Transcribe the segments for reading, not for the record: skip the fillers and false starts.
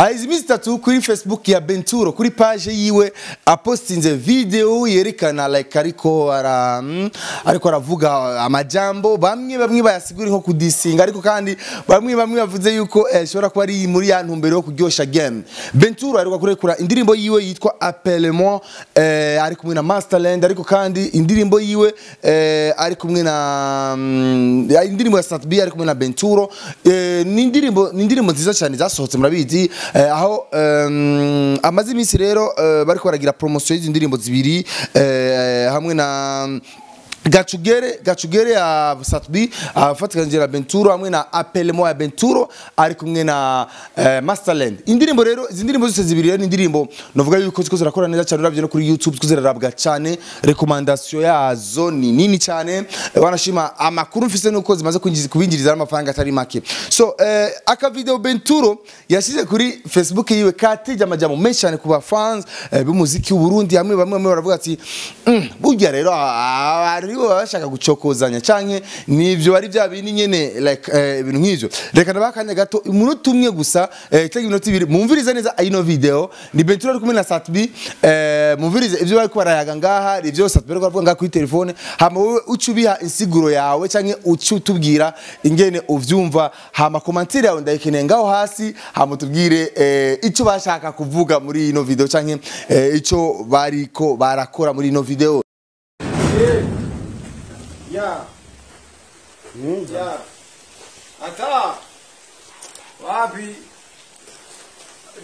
Haizi iminsi 3 kuri Facebook ya Benturo, kuri page yiwe apostinze video yerekana like ariko aravuga amajambo bamwe bayasigura nko kudisinga, ariko kandi bamwe bavuze yuko shobora kuba ari muri ya ntumbero yo kuryosha game. Benturo ariko kurekura indirimbo yiwe yitwa Appelle-moi, ari kumwe na Masterland, ariko kandi indirimbo yiwe ari kumwe na indirimbo ya Sat B ari kumwe na Benturo. Ni indirimbo nziza cyane zasohotse murabizi, aho amaze iminsi rero bariko baragira promotion y'izi ndirimbo zibiri, hamwe na Gacugere ya Sat B afatikanyije na Benturo, hamwe na Appelle-moi ya Benturo ari kumwe na Masterland. Indirimbo rero, izi ndirimbo zose zibiri rero ni indirimbo novuga yuko ziko zirakora neza cyane, uravye no kuri YouTube ziko zirarabwa cyane, recommandation yazo ni nini cyane, wanashima amakuru mfise nuko zimaze kubinjiriza amafaranga atari make. So aka video Benturo yashize kuri Facebook yiwe katije amajambo menshi cyane ku ba fans b'umuziki w'u Burundi, hamwe bamwe baravuga ati burya rero aribo bashaka gucokozanya canke nivyo bari bya bini nyene like ibintu nk'ivyo. Reka ndabakanya gato umunota umwe gusa, cyangwa iminota ibiri, mumvirize neza ino video. Ni Benturo ari kumwe na Sat B, mumvirize ivyo bari barayaga ngaha, ivyo Sat B ariko aravuga ngaha kuri telefone, hama wewe uca ubiha insiguro yawe canke uca utubwira ingene uvyumva, hama commentaire yawe ndayikeneye ngaho hasi, hama tubwire ico bashaka kuvuga muri ino video canke ico bariko barakora muri ino video. Ya. Ya. Ata. Wapi?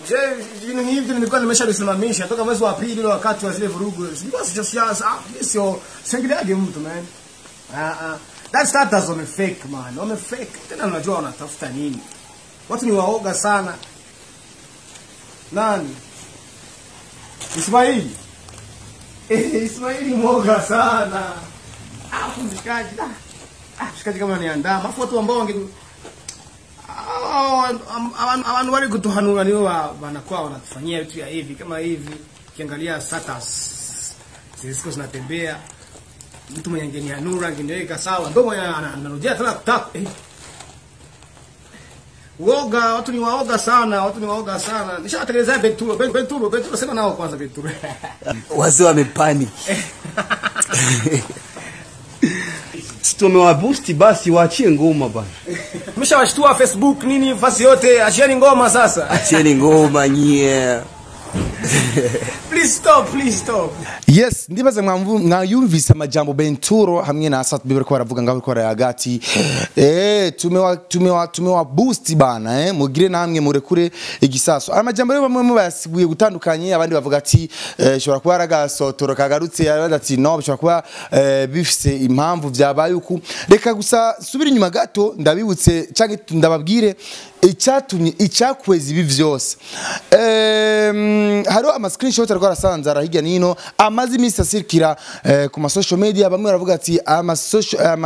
Je, ibintu nk'ibyo nilikuwa nimeshabisimamisha toka mwezi wa pili wakati wa zile vurugu. Sikuwa sio siasa, sio singiliage mtu man. That status on fake man, on fake. Tena unajua wanatafuta nini? Watu ni waoga sana. Nani? Ismaili. Ismaili mwoga sana. Mshikaji, mshikaji kama niandaa. Mafu watu ambao wange abantu bari kutuhanura nibo wanakuwa wanatufanyia vitu ya hivi kama hivi. Ukiangalia status zisiko zinatembea, mtu mwenye angenihanura angeniweka sawa, ndio mwenye anarudia tena kutaka. Uoga, watu ni waoga sana, watu ni waoga sana. Nishawatengenezea Benturo, sema nao kwanza Benturo. Wazee wamepanic. Tumewaboost basi, waachie ngoma bana. Mshawashtua Facebook nini fasi yote, achieni ngoma sasa. Achieni ngoma nyie. Please stop, please stop. Yes, ndibaza mwayumvise amajambo Benturo hamwe na Sat B bariko baravuga ngaho bariko barayagati. Tumewa boost bana, mugire namwe murekure igisaso. Amajambo rero bamwe bayasiguye gutandukanye, abandi bavuga ati shobora kuba aragasotoro kagarutse, abandi ati no bishobora kuba bifise impamvu vyabaye uku. Reka gusa subira inyuma gato ndabibutse canke ndababwire icyatumye icyakweza ibi vyose. Hariho ama screenshot ariko arasanzara hirya nino amaze iminsi asirikira ku ma social media, bamwe baravuga ati ama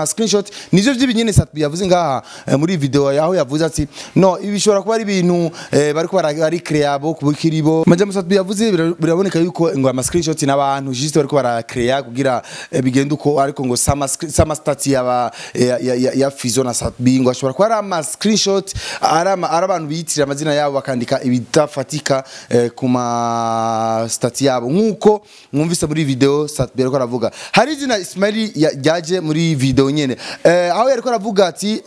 screenshot nivyo vy'ibinyene Sat B yavuze ngaha muri video yaho yavuze ati no ibi bishobora kuba ari ibintu bariko bari create bo kubikiribo. Majambo Sat B yavuze biraboneka yuko ngo ama screenshot n'abantu juste bariko bara create kugira bigende uko, ariko ngo sama stats ya Fizo na Sat B ngo ashobora kuba ari ama screenshot ari abantu biyitirira amazina yabo bakandika ibidafatika ku ma stats yabo, nkuko mwumvise muri video Sat B ariko aravuga. Hari izina Ismaili ryaje muri video nyene, aho yariko aravuga ati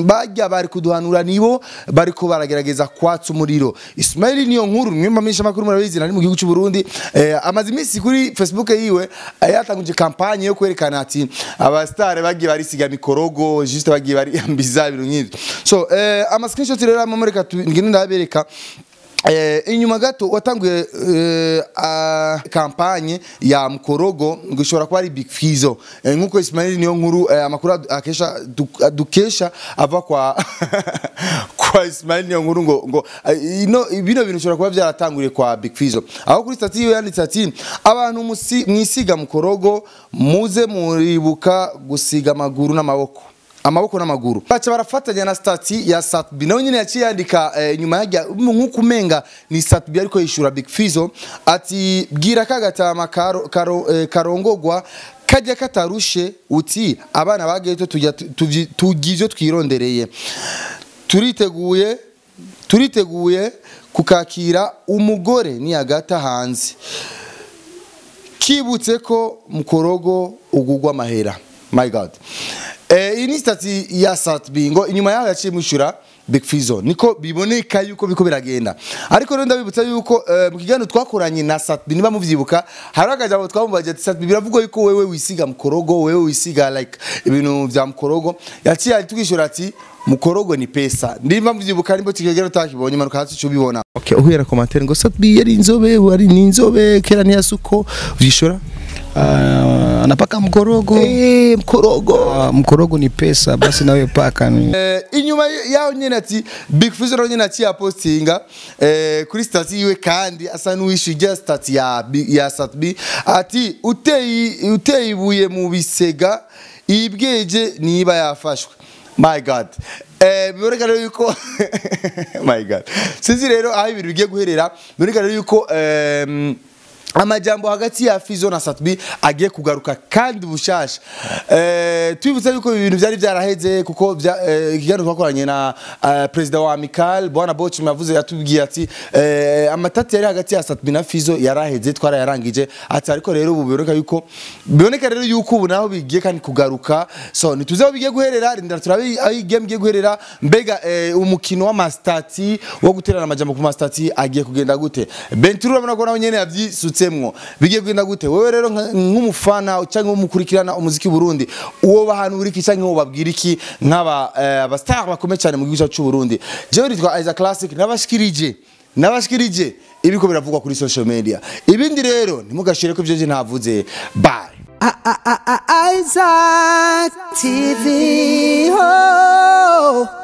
bajya bari kuduhanura nibo bariko baragerageza kwatsa umuriro. Ismaili niyo nkuru mwimba misha makuru murabizi nari mu gihugu cy'u Burundi, amaze iminsi kuri Facebook yiwe yatanguje campagne yo kwerekana ati aba star bagiye barisiga mikorogo juste bagiye bari ambiza ibintu nk'ivyo. So ama screenshot rero amamureka ngende ndabereka. Inyuma gato watanguye kampanye ya mkorogo ngo ishobora kuba ari Big Fizzo, nkuko Ismail niyo nkuru amakuru akesha dukesha ava kwa kwa Ismail niyo nkuru ngo ino bino bintu bishobora kuba byaratanguriye kwa Big Fizzo, aho kuri statut yiwe yanditse ati abantu mwisiga mkorogo muze muribuka gusiga amaguru n'amaboko, amaboko n'amaguru. Baca barafatanya na stati ya Sat B, nawe nyine yaciye yandika nyuma yajya nkuko umenga ni Sat B ariko yishura Big Fizzo ati bwira kagatama karongogwa kajya katarushe uti abana bageto tujya tujya ivyo twirondereye, turiteguye Turiteguye kukakira umugore ni agata hanze. Kibutse ko mukorogo ugugwa mahera. My God. Iyi ni statut ya Sat-B ngo inyuma yaho yaciye mwishura Big Fizzo, niko biboneka yuko biko biragenda. Ariko rero ndabibutsa yuko mu kiganiro twakoranye na Sat-B, niba muvyibuka, hari akajambo twamubaje ati: "Sat-B, biravugwa yuko wewe wisiga mukorogo, wewe wisiga like ibintu vya mukorogo." Yaciye atwishura ati: "Mukorogo ni pesa." Nimba muvyibuka, nimba kigero utakibonye, manuka hasi cubibona. Okay, uhera commentaire ngo Sat-B yari inzobe, wari ni inzobe kera, ntiyasuko vyishura. Anapaka mkorogo. Mkorogo. Mkorogo ni pesa, basi nawe paka ni. Inyuma yaho nyene ati Big Fizzo nawe nyene aciye apostinga kuri status yiwe, kandi asa n'uwishuye ijya status ya Sat-B, ati: Uteye ibuye mu bisega ibweje niba yafashwe." My God. Biboneka rero yuko, my God, sinzi rero aho ibintu bigiye guherera. Biboneka rero yuko amajambo hagati ya Fizzo na Sat-B agiye kugaruka kandi bushasha. Twibutsa yuko ibi bintu byari byaraheze, kuko ikiganiro twakoranye na perezida wa Amical, bwana Bochum, yavuze, yatubwiye ati amatati yari hagati ya Sat-B na Fizzo yaraheze, twarayarangije. Ati ariko rero ubu biboneka rero yuko ubu naho bigiye kandi kugaruka. So ntituzi aho bigiye guherera, rindira turabe aho igiye guherera. Mbega umukino w'amastati wo guterana amajambo ku mastati agiye kugenda gute? Benturo urabona ko nawe nyene yavyisutsemwo. Bigiye kugenda gute? Wewe rero nk'umufana cyangwa umukurikirana umuziki w'u Burundi, uwo bahanura iki cyangwa uwo babwira iki nk'aba aba star bakomeye cyane mu gihugu cyacu cy'u Burundi? Jewe nitwa Isaac Classic, nabashikirije ibiko biravugwa kuri social media. Ibindi rero ntimugashire ko ivyo ntavuze. Bye. Isaac TV. Oh.